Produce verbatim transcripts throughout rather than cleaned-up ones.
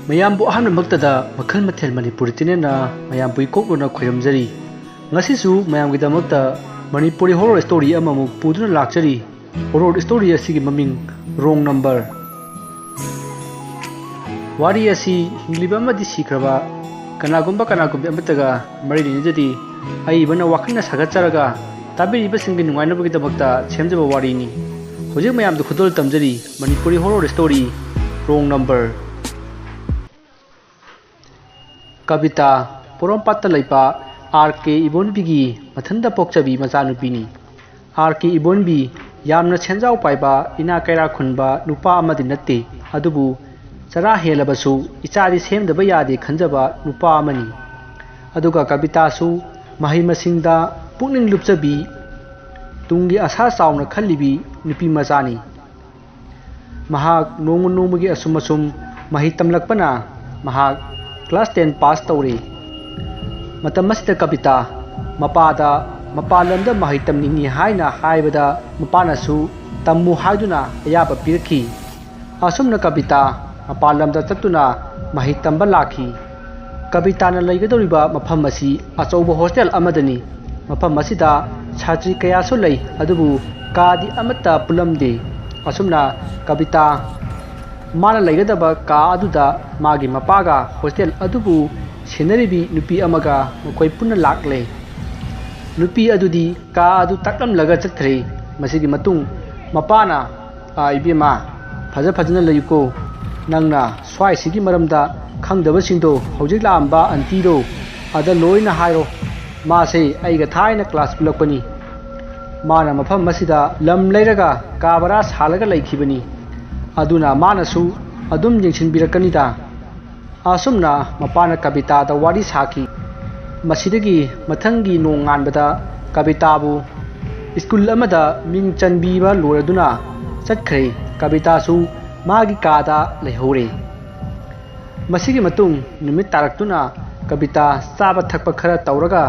ꯃꯌꯥꯝꯕꯨ ꯑꯍꯥꯟꯕꯃꯛꯇꯗ ꯃꯈꯜ ꯃꯊꯦꯜ ꯃꯅꯤꯄꯨꯔꯤ ꯆꯦꯅꯦꯜꯅ ꯃꯌꯥꯝꯕꯨ ꯏꯀꯣꯛꯂꯨꯅ ꯈꯣꯏꯔꯝꯖꯔꯤ꯫ ꯉꯁꯤꯁꯨ ꯃꯌꯥꯝꯒꯤꯗꯃꯛꯇ ꯃꯅꯤꯄꯨꯔꯤ ꯍꯣꯔꯣꯔ ꯁ꯭ꯇꯣꯔꯤ ꯑꯃꯃꯨꯛ ꯄꯨꯗꯨꯅ ꯂꯥꯛꯆꯔꯤ꯫ ꯍꯣꯔꯣꯔ ꯁ꯭ꯇꯣꯔꯤ ꯑꯁꯤꯒꯤ ꯃꯃꯤꯡ ꯔꯣꯡ ꯅꯝꯕꯔ꯫ ꯋꯥꯔꯤ ꯑꯁꯤ ꯍꯤꯡꯂꯤꯕ ꯑꯃꯗꯤ ꯁꯤꯈ꯭ꯔꯕ ꯀꯅꯥꯒꯨꯝꯕ ꯀꯅꯥꯒꯨꯝꯕꯤ ꯑꯃꯠꯇꯒ ꯃꯔꯤ ꯂꯩꯅꯖꯗꯦ꯫ ꯑꯏꯕꯅ ꯋꯥꯈꯜꯅ ꯁꯥꯒꯠꯆꯔꯒ ꯇꯥꯕꯤꯔꯤꯕꯁꯤꯡꯒꯤ ꯅꯨꯡꯉꯥꯏꯅꯕꯒꯤꯗꯃꯛꯇ ꯁꯦꯝꯖꯕ ꯋꯥꯔꯤꯅꯤ꯫ ꯍꯧꯖꯤꯛ ꯃꯌꯥꯝꯗ ꯈꯨꯗꯣꯜ ꯇꯝꯖꯔꯤ ꯃꯅꯤꯄꯨꯔꯤ ꯍꯣꯔꯣꯔ ꯁ꯭ꯇꯣꯔꯤ ꯔꯣꯡ ꯅꯝꯕꯔ꯫ ꯀꯕꯤꯇꯥ ꯄꯣꯔꯣꯝꯄꯥꯠꯇ ꯂꯩꯕ ꯑꯥꯔ ꯀꯦ ꯏꯕꯣꯟꯕꯤꯒꯤ ꯃꯊꯟꯇ ꯄꯣꯛꯆꯕꯤ ꯃꯆꯥꯅꯨꯄꯤꯅꯤ꯫ ꯑꯥꯔ ꯀꯦ ꯏꯕꯣꯟꯕꯤ ꯌꯥꯝꯅ ꯁꯦꯟꯖꯥꯎ ꯄꯥꯏꯕ, ꯏꯅꯥ ꯀꯩꯔꯥ ꯈꯨꯟꯕ ꯅꯨꯄꯥ ꯑꯃꯗꯤ ꯅꯠꯇꯦ, ꯑꯗꯨꯕꯨ ꯆꯔꯥ ꯍꯦꯜꯂꯕꯁꯨ ꯏꯆꯥꯗꯤ ꯁꯦꯝꯗꯕ ꯌꯥꯗꯦ ꯈꯟꯖꯕ ꯅꯨꯄꯥ ꯑꯃꯅꯤ꯫ ꯑꯗꯨꯒ ꯀꯕꯤꯇꯥꯁꯨ ꯃꯍꯩ ꯃꯁꯤꯡꯗ ꯄꯨꯛꯅꯤꯡ ꯂꯨꯞꯆꯕꯤ, ꯇꯨꯡꯒꯤ ꯑꯁꯥ ꯆꯥꯎꯅ ꯈꯜꯂꯤꯕꯤ ꯅꯨꯄꯤ ꯃꯆꯥꯅꯤ꯫ ꯃꯍꯥꯛ ꯅꯣꯡꯃ ꯅꯣꯡꯃꯒꯤ ꯑꯁꯨꯝ ꯑꯁꯨꯝ ꯃꯍꯩ ꯇꯝꯂꯛꯄꯅ ꯃꯍꯥꯛ ꯀ꯭ꯂꯥꯁ ꯇꯦꯟ ꯄꯥꯁ ꯇꯧꯔꯦ꯫ ꯃꯇꯝ ꯑꯁꯤꯗ ꯀꯕꯤꯇꯥ ꯃꯄꯥꯗ ꯃꯄꯥꯟ ꯂꯝꯗ ꯃꯍꯩ ꯇꯝꯅꯤꯡꯏ ꯍꯥꯏꯅ ꯍꯥꯏꯕꯗ ꯃꯄꯥꯅꯁꯨ ꯇꯝꯃꯨ ꯍꯥꯏꯗꯨꯅ ꯑꯌꯥꯕ ꯄꯤꯔꯛꯈꯤ꯫ ꯑꯁꯨꯝꯅ ꯀꯕꯤꯇꯥ ꯃꯄꯥꯟ ꯂꯝꯗ ꯆꯠꯇꯨꯅ ꯃꯍꯩ ꯇꯝꯕ ꯂꯥꯛꯈꯤ꯫ ꯀꯕꯤꯇꯥꯅ ꯂꯩꯒꯗꯧꯔꯤꯕ ꯃꯐꯝ ꯑꯁꯤ ꯑꯆꯧꯕ ꯍꯣꯁꯇꯦꯜ ꯑꯃꯗꯅꯤ꯫ ꯃꯐꯝ ꯑꯁꯤꯗ ꯁꯥꯇ꯭ꯔꯤ ꯀꯌꯥꯁꯨ ꯂꯩ, ꯑꯗꯨꯕꯨ ꯀꯥꯗꯤ ꯑꯃꯠꯇ ꯄꯨꯜꯂꯝꯗꯦ꯫ ꯑꯁꯨꯝꯅ ꯀꯕꯤꯇꯥ ꯃꯥꯅ ꯂꯩꯒꯗꯕ ꯀꯥ ꯑꯗꯨꯗ ꯃꯥꯒꯤ ꯃꯄꯥꯒ ꯍꯣꯁꯇꯦꯜ ꯑꯗꯨꯕꯨ ꯁꯦꯟꯅꯔꯤꯕꯤ ꯅꯨꯄꯤ ꯑꯃꯒ ꯃꯈꯣꯏ ꯄꯨꯟꯅ ꯂꯥꯛꯂꯦ꯫ ꯅꯨꯄꯤ ꯑꯗꯨꯗꯤ ꯀꯥ ꯑꯗꯨ ꯇꯥꯛꯂꯝꯂꯒ ꯆꯠꯈ꯭ꯔꯦ꯫ ꯃꯁꯤꯒꯤ ꯃꯇꯨꯡ ꯃꯄꯥꯅ, "ꯑꯥ, ꯏꯕꯦꯝꯃ, ꯐꯖ ꯐꯖꯅ ꯂꯩꯌꯨꯀꯣ꯫ ꯅꯪꯅ ꯁ꯭ꯋꯥꯏꯁꯤꯒꯤ ꯃꯔꯝꯗ ꯈꯪꯗꯕꯁꯤꯡꯗꯣ ꯍꯧꯖꯤꯛ ꯂꯥꯛꯑꯝꯕ ꯑꯟꯇꯤꯗꯣ ꯑꯗ ꯂꯣꯏꯅ ꯍꯥꯏꯔꯣ꯫ ꯃꯥꯁꯦ ꯑꯩꯒ ꯊꯥꯏꯅ ꯀ꯭ꯂꯥꯁ ꯄꯨꯜꯂꯛꯄꯅꯤ꯫ ꯃꯥꯅ ꯃꯐꯝ ꯑꯁꯤꯗ ꯂꯝ ꯂꯩꯔꯒ ꯀꯥ ꯕꯔꯥ ꯁꯥꯜꯂꯒ ꯂꯩꯈꯤꯕꯅꯤ꯫ ꯑꯗꯨꯅ ꯃꯥꯅꯁꯨ ꯑꯗꯨꯝ ꯌꯦꯡꯁꯤꯟꯕꯤꯔꯛꯀꯅꯤꯗ"꯫ ꯑꯁꯨꯝꯅ ꯃꯄꯥꯅ ꯀꯕꯤꯇꯥꯗ ꯋꯥꯔꯤ ꯁꯥꯈꯤ꯫ ꯃꯁꯤꯗꯒꯤ ꯃꯊꯪꯒꯤ ꯅꯣꯡꯉꯥꯟꯕꯗ ꯀꯕꯤꯇꯥꯕꯨ ꯁ꯭ꯀꯨꯜ ꯑꯃꯗ ꯃꯤꯡ ꯆꯟꯕꯤꯕ ꯂꯣꯏꯔꯗꯨꯅ ꯆꯠꯈ꯭ꯔꯦ꯫ ꯀꯕꯤꯇꯥꯁꯨ ꯃꯥꯒꯤ ꯀꯥꯗ ꯂꯩꯍꯧꯔꯦ꯫ ꯃꯁꯤꯒꯤ ꯃꯇꯨꯡ ꯅꯨꯃꯤꯠ ꯇꯥꯔꯛꯇꯨꯅ ꯀꯕꯤꯇꯥ ꯆꯥꯕ ꯊꯛꯄ ꯈꯔ ꯇꯧꯔꯒ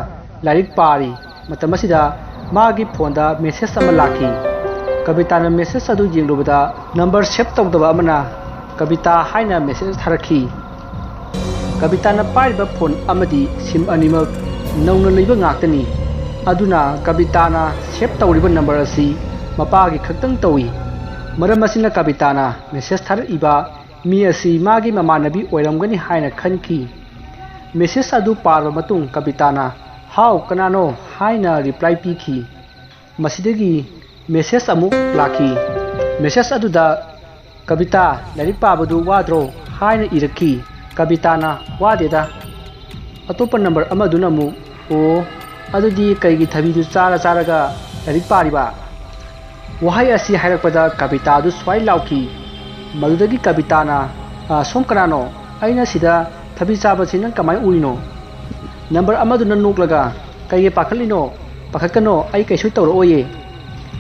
ꯂꯥꯏꯔꯤꯛ ꯄꯥꯔꯤ꯫ ꯃꯇꯝ ꯑꯁꯤꯗ ꯃꯥꯒꯤ ꯐꯣꯟꯗ ꯃꯦꯁꯦꯖ ꯑꯃ ꯂꯥꯛꯈꯤ꯫ ꯀꯕꯤꯇꯥꯅ ꯃꯦꯁꯦꯖ ꯑꯗꯨ ꯌꯦꯡꯂꯨꯕꯗ ꯅꯝꯕꯔ ꯁꯦꯚ ꯇꯧꯗꯕ ꯑꯃꯅ "ꯀꯕꯤꯇꯥ" ꯍꯥꯏꯅ ꯃꯦꯁꯦꯖ ꯊꯥꯔꯛꯈꯤ꯫ ꯀꯕꯤꯇꯥꯅ ꯄꯥꯏꯔꯤꯕ ꯐꯣꯟ ꯑꯃꯗꯤ ꯁꯤꯝ ꯑꯅꯤꯃꯛ ꯅꯧꯅ ꯂꯩꯕ ꯉꯥꯛꯇꯅꯤ꯫ ꯑꯗꯨꯅ ꯀꯕꯤꯇꯥꯅ ꯁꯦꯚ ꯇꯧꯔꯤꯕ ꯅꯝꯕꯔ ꯑꯁꯤ ꯃꯄꯥꯒꯤ ꯈꯛꯇꯪ ꯇꯧꯏ꯫ ꯃꯔꯝ ꯑꯁꯤꯅ ꯀꯕꯤꯇꯥꯅ ꯃꯦꯁꯦꯖ ꯊꯥꯔꯛꯏꯕ ꯃꯤ ꯑꯁꯤ ꯃꯥꯒꯤ ꯃꯃꯥꯟꯅꯕꯤ ꯑꯣꯏꯔꯝꯒꯅꯤ ꯍꯥꯏꯅ ꯈꯟꯈꯤ꯫ ꯃꯦꯁꯦꯖ ꯑꯗꯨ ꯄꯥꯔꯕ ꯃꯇꯨꯡ ꯀꯕꯤꯇꯥꯅ "ꯍꯥꯎ, ꯀꯅꯥꯅꯣ?" ꯍꯥꯏꯅ ꯔꯤꯄ꯭ꯂꯥꯏ ꯄꯤꯈꯤ꯫ ꯃꯁꯤꯗꯒꯤ ꯃꯦꯁꯦꯖ ꯑꯃꯨꯛ ꯂꯥꯛꯈꯤ꯫ ꯃꯦꯁꯦꯖ ꯑꯗꯨꯗ "ꯀꯕꯤꯇꯥ, ꯂꯥꯏꯔꯤꯛ ꯄꯥꯕꯗꯨ ꯋꯥꯗ꯭ꯔꯣ?" ꯍꯥꯏꯅ ꯏꯔꯛꯈꯤ꯫ ꯀꯕꯤꯇꯥꯅ "ꯋꯥꯗꯦꯗ"꯫ ꯑꯇꯣꯞꯄ ꯅꯝꯕꯔ ꯑꯃꯗꯨꯅ ꯑꯃꯨꯛ "ꯑꯣ, ꯑꯗꯨꯗꯤ ꯀꯩꯒꯤ ꯊꯕꯤꯗꯨ ꯆꯥꯔ ꯆꯥꯔꯒ ꯂꯥꯏꯔꯤꯛ ꯄꯥꯔꯤꯕ?" ꯋꯥꯍꯩ ꯑꯁꯤ ꯍꯥꯏꯔꯛꯄꯗ ꯀꯕꯤꯇꯥꯗꯨ ꯁ꯭ꯋꯥꯏ ꯂꯥꯎꯈꯤ꯫ ꯃꯗꯨꯗꯒꯤ ꯀꯕꯤꯇꯥꯅ "ꯑ, ꯁꯣꯝ ꯀꯅꯥꯅꯣ? ꯑꯩꯅ ꯁꯤꯗ ꯊꯕꯤ ꯆꯥꯕꯁꯤ ꯅꯪ ꯀꯃꯥꯏꯅ ꯎꯔꯤꯅꯣ?" ꯅꯝꯕꯔ ꯑꯃꯗꯨꯅ ꯅꯣꯛꯂꯒ "ꯀꯩꯒꯤ ꯄꯥꯈꯠꯂꯤꯅꯣ? ꯄꯥꯈꯠꯀꯅꯣ, ꯑꯩ ꯀꯩꯁꯨ ꯇꯧꯔꯛꯑꯣꯏꯌꯦ"꯫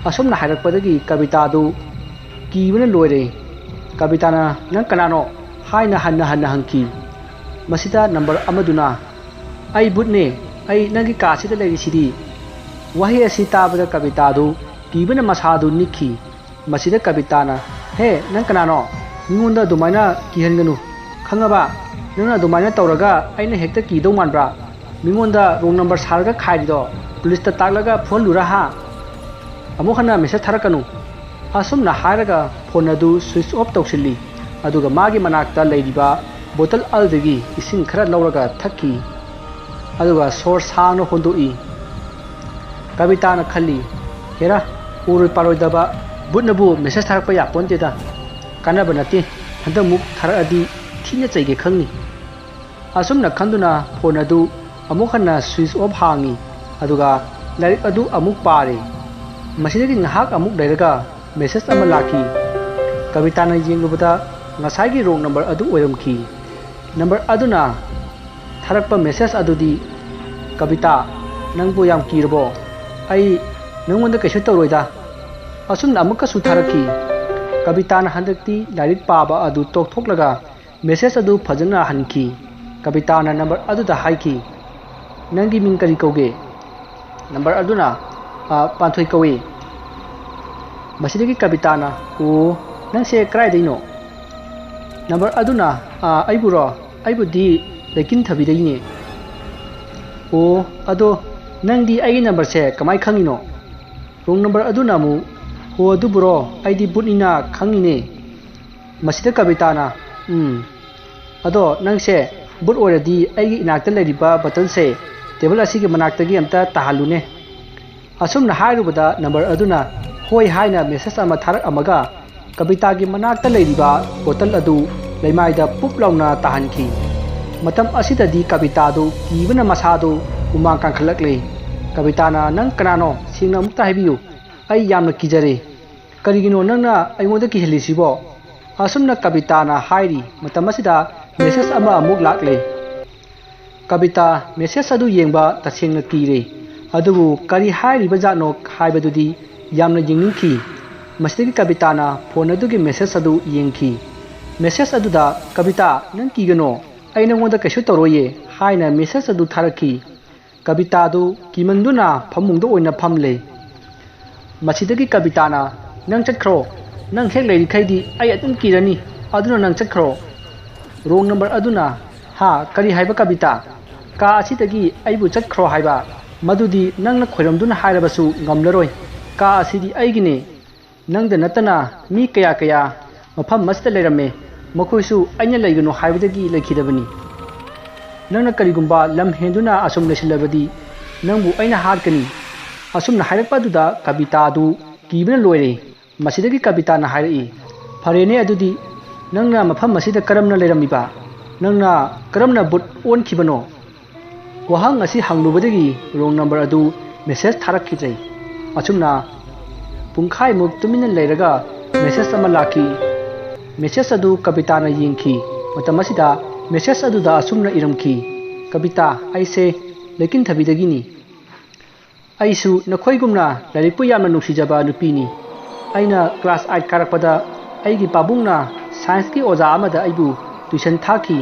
ꯑꯁꯨꯝꯅ ꯍꯥꯏꯔꯛꯄꯗꯒꯤ ꯀꯕꯤꯇꯥꯗꯨ ꯀꯤꯕꯅ ꯂꯣꯏꯔꯦ꯫ ꯀꯕꯤꯇꯥꯅ "ꯅꯪ ꯀꯅꯥꯅꯣ?" ꯍꯥꯏꯅ ꯍꯟꯅ ꯍꯟꯅ ꯍꯪꯈꯤ꯫ ꯃꯁꯤꯗ ꯅꯝꯕꯔ ꯑꯃꯗꯨꯅ "ꯑꯩ ꯚꯨꯠꯅꯦ, ꯑꯩ ꯅꯪꯒꯤ ꯀꯥꯁꯤꯗ ꯂꯩꯔꯤꯁꯤꯗꯤ"꯫ ꯋꯥꯍꯩ ꯑꯁꯤ ꯇꯥꯕꯗ ꯀꯕꯤꯇꯥꯗꯨ ꯀꯤꯕꯅ ꯃꯁꯥꯗꯨ ꯅꯤꯛꯈꯤ꯫ ꯃꯁꯤꯗ ꯀꯕꯤꯇꯥꯅ "ꯍꯦ, ꯅꯪ ꯀꯅꯥꯅꯣ? ꯃꯤꯉꯣꯟꯗ ꯑꯗꯨꯃꯥꯏꯅ ꯀꯤꯍꯟꯒꯅꯨ, ꯈꯪꯉꯕ? ꯅꯪꯅ ꯑꯗꯨꯃꯥꯏꯅ ꯇꯧꯔꯒ ꯑꯩꯅ ꯍꯦꯛꯇ ꯀꯤꯗꯧ ꯃꯥꯟꯕ꯭ꯔꯥ? ꯃꯤꯉꯣꯟꯗ ꯔꯣꯡ ꯅꯝꯕꯔ ꯁꯥꯔꯒ ꯈꯥꯏꯔꯤꯗꯣ ꯄꯨꯂꯤꯁꯇ ꯇꯥꯛꯂꯒ ꯐꯨꯍꯜꯂꯨꯔꯥ ꯍꯥ? ꯑꯃꯨꯛ ꯍꯟꯅ ꯃꯦꯁꯦꯖ ꯊꯥꯔꯛꯀꯅꯨ"꯫ ꯑꯁꯨꯝꯅ ꯍꯥꯏꯔꯒ ꯐꯣꯟ ꯑꯗꯨ ꯁ꯭ꯋꯤꯆ ꯑꯣꯐ ꯇꯧꯁꯤꯜꯂꯤ꯫ ꯑꯗꯨꯒ ꯃꯥꯒꯤ ꯃꯅꯥꯛꯇ ꯂꯩꯔꯤꯕ ꯕꯣꯇꯜ ꯑꯗꯨꯗꯒꯤ ꯏꯁꯤꯡ ꯈꯔ ꯂꯧꯔꯒ ꯊꯛꯈꯤ꯫ ꯑꯗꯨꯒ ꯁꯣꯔ ꯁꯥꯡꯅ ꯍꯣꯟꯗꯣꯛꯏ꯫ ꯀꯕꯤꯇꯥꯅ ꯈꯜꯂꯤ, "ꯍꯦꯔꯥ, ꯎꯔꯣꯏ ꯄꯥꯔꯣꯏꯗꯕ ꯕꯨꯠꯅꯕꯨ ꯃꯦꯁꯦꯖ ꯊꯥꯔꯛꯄ ꯌꯥꯄꯣꯟꯇꯦꯗ꯫ ꯀꯥꯟꯅꯕ ꯅꯠꯇꯦ, ꯍꯟꯗꯛꯃꯨꯛ ꯊꯥꯔꯛꯑꯗꯤ ꯊꯤꯅ ꯆꯩꯒꯦ ꯈꯪꯅꯤ"꯫ ꯑꯁꯨꯝꯅ ꯈꯟꯗꯨꯅ ꯐꯣꯟ ꯑꯗꯨ ꯑꯃꯨꯛ ꯍꯟꯅ ꯁ꯭ꯋꯤꯆ ꯑꯣꯐ ꯍꯥꯡꯉꯤ꯫ ꯑꯗꯨꯒ ꯂꯥꯏꯔꯤꯛ ꯑꯗꯨ ꯑꯃꯨꯛ ꯄꯥꯔꯦ꯫ ꯃꯁꯤꯗꯒꯤ ꯉꯥꯏꯍꯥꯛ ꯑꯃꯨꯛ ꯂꯩꯔꯒ ꯃꯦꯁꯦꯖ ꯑꯃ ꯂꯥꯛꯈꯤ꯫ ꯀꯕꯤꯇꯥꯅ ꯌꯦꯡꯂꯨꯕꯗ ꯉꯁꯥꯏꯒꯤ ꯔꯣꯡ ꯅꯝꯕꯔ ꯑꯗꯨ ꯑꯣꯏꯔꯝꯈꯤ꯫ ꯅꯝꯕꯔ ꯑꯗꯨꯅ ꯊꯥꯔꯛꯄ ꯃꯦꯁꯦꯖ ꯑꯗꯨꯗꯤ, "ꯀꯕꯤꯇꯥ, ꯅꯪꯕꯨ ꯌꯥꯝ ꯀꯤꯔꯕꯣ? ꯑꯩ ꯅꯪꯉꯣꯟꯗ ꯀꯩꯁꯨ ꯇꯧꯔꯣꯏꯗ"꯫ ꯑꯁꯨꯝꯅ ꯑꯃꯨꯛꯀꯁꯨ ꯊꯥꯔꯛꯈꯤ꯫ ꯀꯕꯤꯇꯥꯅ ꯍꯟꯗꯛꯇꯤ ꯂꯥꯏꯔꯤꯛ ꯄꯥꯕ ꯑꯗꯨ ꯇꯣꯛꯊꯣꯛꯂꯒ ꯃꯦꯁꯦꯖ ꯑꯗꯨ ꯐꯖꯅ ꯍꯟꯈꯤ꯫ ꯀꯕꯤꯇꯥꯅ ꯅꯝꯕꯔ ꯑꯗꯨꯗ ꯍꯥꯏꯈꯤ, "ꯅꯪꯒꯤ ꯃꯤꯡ ꯀꯔꯤ ꯀꯧꯒꯦ?" ꯅꯝꯕꯔ ꯑꯗꯨꯅ, "ꯑ, ꯄꯥꯟꯊꯣꯏ ꯀꯧꯏ"꯫ ꯃꯁꯤꯗꯒꯤ ꯀꯕꯤꯇꯥꯅ, "ꯑꯣ, ꯅꯪꯁꯦ ꯀꯗꯥꯏꯗꯩꯅꯣ?" ꯅꯝꯕꯔ ꯑꯗꯨꯅ, "ꯑ, ꯑꯩꯕꯨꯔꯣ? ꯑꯩꯕꯨꯗꯤ ꯂꯩꯀꯤꯟꯊꯕꯤꯗꯒꯤꯅꯦ꯫ ꯑꯣ, ꯑꯗꯣ ꯅꯪꯗꯤ ꯑꯩꯒꯤ ꯅꯝꯕꯔꯁꯦ ꯀꯃꯥꯏ ꯈꯪꯉꯤꯅꯣ? ꯔꯣꯡ ꯅꯝꯕꯔ ꯑꯗꯨꯅ ꯑꯃꯨꯛ, "ꯑꯣ, ꯑꯗꯨꯕꯨꯔꯣ, ꯑꯩꯗꯤ ꯕꯨꯠꯅꯤꯅ ꯈꯪꯉꯤꯅꯦ"꯫ ꯃꯁꯤꯗ ꯀꯕꯤꯇꯥꯅ, "ꯎꯝ, ꯑꯗꯣ ꯅꯪꯁꯦ ꯕꯨꯠ ꯑꯣꯏꯔꯗꯤ ꯑꯩꯒꯤ ꯏꯅꯥꯛꯇ ꯂꯩꯔꯤꯕ ꯕꯇꯜꯁꯦ ꯇꯦꯕꯜ ꯑꯁꯤꯒꯤ ꯃꯅꯥꯛꯇꯒꯤ ꯑꯝꯇ ꯇꯥꯍꯜꯂꯨꯅꯦ"꯫ ꯑꯁꯨꯝꯅ ꯍꯥꯏꯔꯨꯕꯗ ꯅꯝꯕꯔ ꯑꯗꯨꯅ ꯍꯣꯏ ꯍꯥꯏꯅ ꯃꯦꯁꯦꯖ ꯑꯃ ꯊꯥꯔꯛꯑꯝꯃꯒ ꯀꯕꯤꯇꯥꯒꯤ ꯃꯅꯥꯛꯇ ꯂꯩꯔꯤꯕ ꯕꯣꯇꯜ ꯑꯗꯨ ꯂꯩꯃꯥꯏꯗ ꯄꯨꯞ ꯂꯥꯎꯅ ꯇꯥꯍꯟꯈꯤ꯫ ꯃꯇꯝ ꯑꯁꯤꯗꯗꯤ ꯀꯕꯤꯇꯥꯗꯨ ꯀꯤꯕꯅ ꯃꯁꯥꯗꯨ ꯍꯨꯃꯥꯡ ꯀꯥꯡꯈꯠꯂꯛꯂꯦ꯫ ꯀꯕꯤꯇꯥꯅ, "ꯅꯪ ꯀꯅꯥꯅꯣ? ꯁꯦꯡꯅ ꯑꯃꯨꯛꯇ ꯍꯥꯏꯕꯤꯌꯨ꯫ ꯑꯩ ꯌꯥꯝꯅ ꯀꯤꯖꯔꯦ꯫ ꯀꯔꯤꯒꯤꯅꯣ ꯅꯪꯅ ꯑꯩꯉꯣꯟꯗ ꯀꯤꯍꯜꯂꯤꯁꯤꯕꯣ?" ꯑꯁꯨꯝꯅ ꯀꯕꯤꯇꯥꯅ ꯍꯥꯏꯔꯤ꯫ ꯃꯇꯝ ꯑꯁꯤꯗ ꯃꯦꯁꯦꯖ ꯑꯃ ꯑꯃꯨꯛ ꯂꯥꯛꯂꯦ꯫ ꯀꯕꯤꯇꯥ ꯃꯦꯁꯦꯖ ꯑꯗꯨ ꯌꯦꯡꯕ ꯇꯁꯦꯡꯅ ꯀꯤꯔꯦ꯫ ꯑꯗꯨꯕꯨ ꯀꯔꯤ ꯍꯥꯏꯔꯤꯕ ꯖꯥꯠꯅꯣ ꯍꯥꯏꯕꯗꯨꯗꯤ ꯌꯥꯝꯅ ꯌꯦꯡꯅꯤꯡꯈꯤ꯫ ꯃꯁꯤꯗꯒꯤ ꯀꯕꯤꯇꯥꯅ ꯐꯣꯟ ꯑꯗꯨꯒꯤ ꯃꯦꯁꯦꯖ ꯑꯗꯨ ꯌꯦꯡꯈꯤ꯫ ꯃꯦꯁꯦꯖ ꯑꯗꯨꯗ, "ꯀꯕꯤꯇꯥ, ꯅꯪ ꯀꯤꯒꯅꯣ, ꯑꯩ ꯅꯉꯣꯟꯗ ꯀꯩꯁꯨ ꯇꯧꯔꯣꯏꯌꯦ" ꯍꯥꯏꯅ ꯃꯦꯁꯦꯖ ꯑꯗꯨ ꯊꯥꯔꯛꯈꯤ꯫ ꯀꯕꯤꯇꯥꯗꯨ ꯀꯤꯃꯟꯗꯨꯅ ꯐꯃꯨꯡꯗ ꯑꯣꯏꯅ ꯐꯝꯂꯦ꯫ ꯃꯁꯤꯗꯒꯤ ꯀꯕꯤꯇꯥꯅ, "ꯅꯪ ꯆꯠꯈ꯭ꯔꯣ꯫ ꯅꯪ ꯍꯦꯛ ꯂꯩꯔꯤꯈꯩꯗꯤ ꯑꯩ ꯑꯗꯨꯝ ꯀꯤꯔꯅꯤ꯫ ꯑꯗꯨꯅ ꯅꯪ ꯆꯠꯈ꯭ꯔꯣ"꯫ ꯔꯣꯡ ꯅꯝꯕꯔ ꯑꯗꯨꯅ, "ꯍꯥ? ꯀꯔꯤ ꯍꯥꯏꯕ ꯀꯕꯤꯇꯥ? ꯀꯥ ꯑꯁꯤꯗꯒꯤ ꯑꯩꯕꯨ ꯆꯠꯈ꯭ꯔꯣ ꯍꯥꯏꯕ? ꯃꯗꯨꯗꯤ ꯅꯪꯅ ꯈꯣꯏꯔꯝꯗꯨꯅ ꯍꯥꯏꯔꯕꯁꯨ ꯉꯝꯂꯔꯣꯏ꯫ ꯀꯥ ꯑꯁꯤꯗꯤ ꯑꯩꯒꯤꯅꯦ꯫ ꯅꯪꯗ ꯅꯠꯇꯅ ꯃꯤ ꯀꯌꯥ ꯀꯌꯥ ꯃꯐꯝ ꯑꯁꯤꯗ ꯂꯩꯔꯝꯃꯦ꯫ ꯃꯈꯣꯏꯁꯨ ꯑꯩꯅ ꯂꯩꯒꯅꯨ ꯍꯥꯏꯕꯗꯒꯤ ꯂꯩꯈꯤꯗꯕꯅꯤ꯫ ꯅꯪꯅ ꯀꯔꯤꯒꯨꯝꯕ ꯂꯝ ꯍꯦꯟꯗꯨꯅ ꯑꯁꯨꯝ ꯂꯩꯁꯤꯜꯂꯕꯗꯤ ꯅꯪꯕꯨ ꯑꯩꯅ ꯍꯥꯠꯀꯅꯤ"꯫ ꯑꯁꯨꯝꯅ ꯍꯥꯏꯔꯛꯄ ꯑꯗꯨꯗ ꯀꯕꯤꯇꯥꯗꯨ ꯀꯤꯕꯅ ꯂꯣꯏꯔꯦ꯫ ꯃꯁꯤꯗꯒꯤ ꯀꯕꯤꯇꯥꯅ ꯍꯥꯏꯔꯛꯏ, "ꯐꯔꯦꯅꯦ, ꯑꯗꯨꯗꯤ ꯅꯪꯅ ꯃꯐꯝ ꯑꯁꯤꯗ ꯀꯔꯝꯅ ꯂꯩꯔꯝꯃꯤꯕ? ꯅꯪꯅ ꯀꯔꯝꯅ ꯕꯨꯠ ꯑꯣꯟꯈꯤꯕꯅꯣ?" ꯋꯥꯍꯪ ꯑꯁꯤ ꯍꯪꯂꯨꯕꯗꯒꯤ ꯔꯣꯡ ꯅꯝꯕꯔ ꯑꯗꯨ ꯃꯦꯁꯦꯖ ꯊꯥꯔꯛꯈꯤꯗ꯭ꯔꯦ꯫ ꯑꯁꯨꯝꯅ ꯄꯨꯡꯈꯥꯏꯃꯨꯛ ꯇꯨꯃꯤꯟꯅ ꯂꯩꯔꯒ ꯃꯦꯁꯦꯖ ꯑꯃ ꯂꯥꯛꯈꯤ꯫ ꯃꯦꯁꯦꯖ ꯑꯗꯨ ꯀꯕꯤꯇꯥꯅ ꯌꯦꯡꯈꯤ꯫ ꯃꯇꯝ ꯑꯁꯤꯗ ꯃꯦꯁꯦꯖ ꯑꯗꯨꯗ ꯑꯁꯨꯝꯅ ꯏꯔꯝꯈꯤ, "ꯀꯕꯤꯇꯥ, ꯑꯩꯁꯦ ꯂꯩꯀꯤꯟꯊꯕꯤꯗꯒꯤꯅꯤ꯫ ꯑꯩꯁꯨ ꯅꯈꯣꯏꯒꯨꯝꯅ ꯂꯥꯏꯔꯤꯛꯄꯨ ꯌꯥꯝꯅ ꯅꯨꯡꯁꯤꯖꯕ ꯅꯨꯄꯤꯅꯤ꯫ ꯑꯩꯅ ꯀ꯭ꯂꯥꯁ ꯑꯥꯏꯠ ꯀꯥꯔꯛꯄꯗ ꯑꯩꯒꯤ ꯄꯥꯕꯨꯡꯅ ꯁꯥꯏꯟꯁꯀꯤ ꯑꯣꯖꯥ ꯑꯃꯗ ꯑꯩꯕꯨ ꯇ꯭ꯌꯨꯁꯟ ꯊꯥꯈꯤ꯫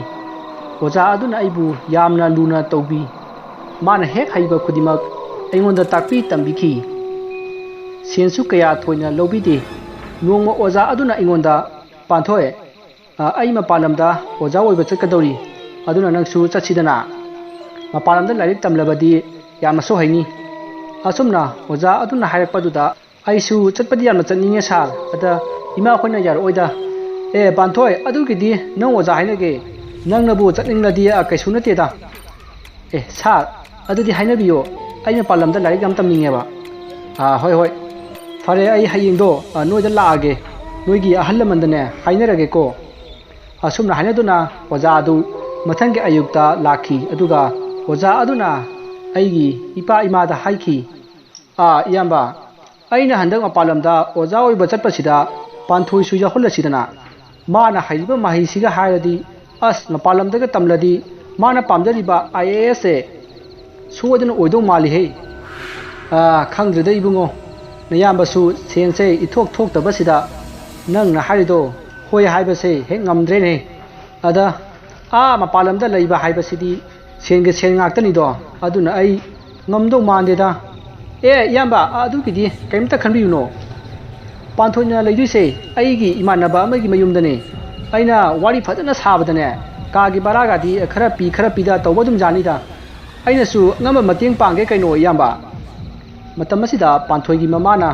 ꯑꯣꯖꯥ ꯑꯗꯨꯅ ꯑꯩꯕꯨ ꯌꯥꯝꯅ ꯂꯨꯅ ꯇꯧꯕꯤ꯫ ꯃꯥꯅ ꯍꯦꯛ ꯍꯩꯕ ꯈꯨꯗꯤꯡꯃꯛ ꯑꯩꯉꯣꯟꯗ ꯇꯥꯛꯄꯤ ꯇꯝꯕꯤꯈꯤ꯫ ꯁꯦꯟꯁꯨ ꯀꯌꯥ ꯊꯣꯏꯅ ꯂꯧꯕꯤꯗꯦ꯫ ꯅꯣꯡꯃ ꯑꯣꯖꯥ ꯑꯗꯨꯅ ꯑꯩꯉꯣꯟꯗ, 'ꯄꯥꯟꯊꯣꯏ, ꯑ, ꯑꯩ ꯃꯄꯥꯟ ꯂꯝꯗ ꯑꯣꯖꯥ ꯑꯣꯏꯕ ꯆꯠꯀꯗꯧꯔꯤ꯫ ꯑꯗꯨꯅ ꯅꯪꯁꯨ ꯆꯠꯁꯤꯗꯅ꯫ ꯃꯄꯥꯟ ꯂꯝꯗ ꯂꯥꯏꯔꯤꯛ ꯇꯝꯂꯕꯗꯤ ꯌꯥꯝꯅꯁꯨ ꯍꯩꯅꯤ꯫ ꯑꯁꯨꯝꯅ ꯑꯣꯖꯥ ꯑꯗꯨꯅ ꯍꯥꯏꯔꯛꯄꯗꯨꯗ ꯑꯩꯁꯨ ꯆꯠꯄꯗꯤ ꯌꯥꯝꯅ ꯆꯠꯅꯤꯡꯉꯦ ꯁꯥꯔ꯫ ꯑꯗ ꯏꯃꯥ ꯍꯣꯏꯅ ꯌꯥꯔꯛꯑꯣꯏꯗ꯫ ꯑꯦ ꯄꯥꯟꯊꯣꯏ, ꯑꯗꯨꯒꯤꯗꯤ ꯅꯪ ꯑꯣꯖꯥ ꯍꯥꯏꯅꯒꯦ꯫ ꯅꯪꯅꯕꯨ ꯆꯠꯅꯤꯡꯂꯗꯤ, ꯑ, ꯀꯩꯁꯨ ꯅꯠꯇꯦꯗ꯫ ꯑꯦ ꯁꯥꯔ, ꯑꯗꯨꯗꯤ ꯍꯥꯏꯅꯕꯤꯌꯣ, ꯑꯩ ꯃꯄꯥꯟ ꯂꯝꯗ ꯂꯥꯏꯔꯤꯛ ꯌꯥꯝ ꯇꯝꯅꯤꯡꯉꯦꯕ꯫ ꯑꯥ, ꯍꯣꯏ ꯍꯣꯏ, ꯐꯔꯦ, ꯑꯩ ꯍꯌꯦꯡꯗꯣ, ꯑ, ꯅꯣꯏꯗ ꯂꯥꯛꯑꯒꯦ, ꯅꯣꯏꯒꯤ ꯑꯍꯜ ꯂꯃꯟꯗꯅꯦ ꯍꯥꯏꯅꯔꯒꯦꯀꯣ꯫ ꯑꯁꯨꯝꯅ ꯍꯥꯏꯅꯗꯨꯅ ꯑꯣꯖꯥ ꯑꯗꯨ ꯃꯊꯪꯒꯤ ꯑꯌꯨꯛꯇ ꯂꯥꯛꯈꯤ꯫ ꯑꯗꯨꯒ ꯑꯣꯖꯥ ꯑꯗꯨꯅ ꯑꯩꯒꯤ ꯏꯄꯥ ꯏꯃꯥꯗ ꯍꯥꯏꯈꯤ, "ꯑꯥ, ꯏꯌꯥꯝꯕ, ꯑꯩꯅ ꯍꯟꯗꯛ ꯃꯄꯥꯟ ꯂꯝꯗ ꯑꯣꯖꯥ ꯑꯣꯏꯕ ꯆꯠꯄꯁꯤꯗ ꯄꯥꯟꯊꯣꯏꯁꯨ ꯌꯥꯎꯍꯜꯂꯁꯤꯗꯅ꯫ ꯃꯥꯅ ꯍꯩꯔꯤꯕ ꯃꯍꯩꯁꯤꯒ ꯍꯥꯏꯔꯗꯤ, ꯑꯁ, ꯃꯄꯥꯟ ꯂꯝꯗꯒ ꯇꯝꯂꯗꯤ ꯃꯥꯅ ꯄꯥꯝꯖꯔꯤꯕ ꯑꯥꯏ ꯑꯦ ꯑꯦꯁꯁꯦ ꯁꯣꯏꯗꯅ ꯑꯣꯏꯗꯧ ꯃꯥꯜꯂꯤꯍꯦ꯫ ꯑꯥ, ꯈꯪꯗ꯭ꯔꯦꯗ ꯏꯕꯨꯡꯉꯣ, ꯅꯌꯥꯝꯕꯁꯨ ꯁꯦꯟꯁꯦ ꯏꯊꯣꯛ ꯊꯣꯛꯇꯕꯁꯤꯗ ꯅꯪꯅ ꯍꯥꯏꯔꯤꯗꯣ ꯍꯣꯏ ꯍꯥꯏꯕꯁꯦ ꯍꯦꯛ ꯉꯝꯗ꯭ꯔꯦꯅꯦ꯫ ꯑꯗ ꯑꯥ ꯃꯄꯥꯟ ꯂꯝꯗ ꯂꯩꯕ ꯍꯥꯏꯕꯁꯤꯗꯤ ꯁꯦꯟꯒꯤ ꯁꯦꯟ ꯉꯥꯛꯇꯅꯤꯗꯣ, ꯑꯗꯨꯅ ꯑꯩ ꯉꯝꯗꯧ ꯃꯥꯟꯗꯦꯗ꯫ ꯑꯦ ꯏꯌꯥꯝꯕ, ꯑꯗꯨꯒꯤꯗꯤ ꯀꯔꯤꯝꯇ ꯈꯟꯕꯤꯌꯨꯅꯣ꯫ ꯄꯥꯟꯊꯣꯏꯅ ꯂꯩꯗꯣꯏꯁꯦ ꯑꯩꯒꯤ ꯏꯃꯥꯟꯅꯕ ꯑꯃꯒꯤ ꯃꯌꯨꯝꯗꯅꯦ꯫ ꯑꯩꯅ ꯋꯥꯔꯤ ꯐꯖꯅ ꯁꯥꯕꯗꯅꯦ, ꯀꯥꯒꯤ ꯚꯔꯥꯒꯗꯤ ꯈꯔ ꯄꯤ ꯈꯔ ꯄꯤꯗ ꯇꯧꯕ ꯑꯗꯨꯝ ꯌꯥꯅꯤꯗ꯫ ꯑꯩꯅꯁꯨ ꯑꯉꯝꯕ ꯃꯇꯦꯡ ꯄꯥꯡꯒꯦ ꯀꯩꯅꯣ ꯏꯌꯥꯝꯕ꯫" ꯃꯇꯝ ꯑꯁꯤꯗ ꯄꯥꯟꯊꯣꯏꯒꯤ ꯃꯃꯥꯅ,